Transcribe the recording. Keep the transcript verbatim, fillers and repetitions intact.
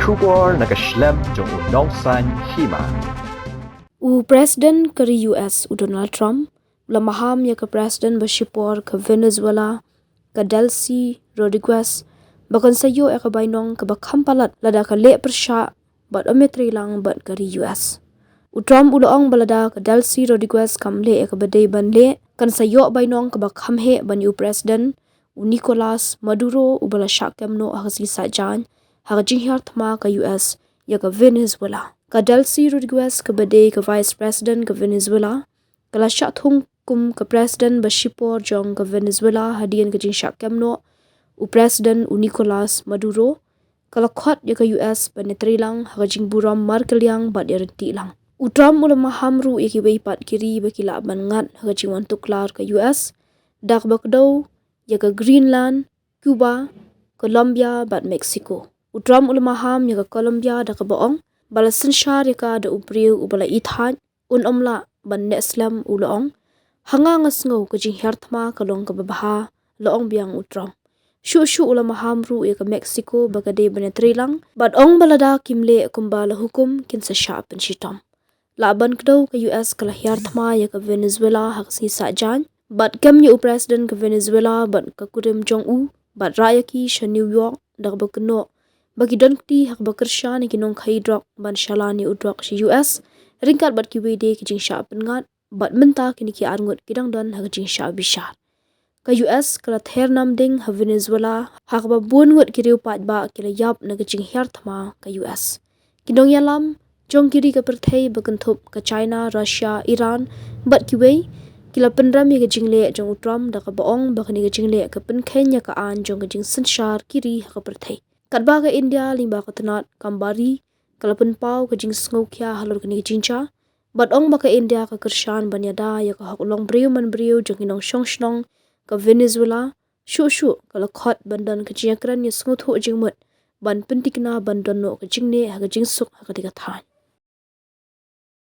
Khubor na ka shlem jong u Nongsaiñ Hima. U President ka ri U S u Donald Trump u la maham ïa ka President ba shipor ka Venezuela, ka Delcy Rodriguez, ba kan sa ïoh ïa ka bainong kaba kham palat lada ka leh pyrshah bad ym ïatreilang bad ka ri U S. U Trump u la ong ba lada ka Delcy Rodriguez kam leh ïa kaba dei ban leh, kan sa ïoh bainong kaba kham heh ban ïa u President u Nicolas Maduro, uba la shah kem noh ha ka sngi Saitjaiñ ha ka jinghiar thma ka U S ïa ka Venezuela. Ka Delcy Rodriguez, kaba dei ka Vice President ka Venezuela, ka la shah thung kum ka President ba shipor jong ka Venezuela hadien ka jingshah kem noh u President u Nicolas Maduro. Ka la khot ïa ka U S ban ïatreilang ha ka jingburom markylliang bad ïaryntih lang. U Trump u la maham ruh ïa kiwei pat ki ri ba ki lah ban ngat ha ka jingwan tuklar ka U S, da kaba kdew ïa ka Greenland, Cuba, Colombia bad Mexico. U Trump u la maham ïa ka Colombia da kaba ong ba la synshar ïa ka da u briew uba la ïeit, un ym lah ban neh slem. U la ong, ha nga nga sngew ka jinghiar thma ka long kaba bha, la ong biang u Trump. Shuh shuh u la maham ruh ïa ka Mexico ba ka dei ban ïatreilang bad ong ba lada kim leh kumba la hukum, kin sa shah pynshitom. Lah ban kdew, ka U S ka la hiar thma ïa ka Venezuela ha ka sngi Saitjaiñ bad kem ïa u President ka Venezuela bad ka kurim jong u, bad rah ïa ki sha New York da kaba kynnoh ba ki don kti ha kaba kyrshan ïa ki nongkhaïi drok ban shalan ïa u drok sha U S, ryngkat bad kiwei de ki jingshah pynngat, bad mynta kine ki arngut ki dang don ha ka jingshah bishar. Ka U S ka la ther nam ding ha Venezuela, ha kaba bun ngut ki riew paidbah ki la ïap na ka jinghiar thma ka U S. Ki nongïalam jong ki ri ka pyrthei ba kynthup ka China, Russia, Iran bad kiwei, ki la pynrem ïa ka jingleh jong u Trump da kaba ong ba kane ka jingleh ka pynkheiñ ïa ka aiñ jong ka jingsynshar ki ri ha ka pyrthei. Katba ka India lyngba ka tnat kam bari ka la pynpaw ka jingsngewkhia halor kane ka jingjia, bad ong ba ka India ka kyrshan ban ïada ïa ka hok longbriew manbriew jong ki nongshong shnong ka Venezuela. Shuh shuh ka la khot ban don ka jingïakren ïasngewthuh jingmut ban pyntikna ban don noh ka jingneh ha ka jingsuk ha katei ka thaiñ.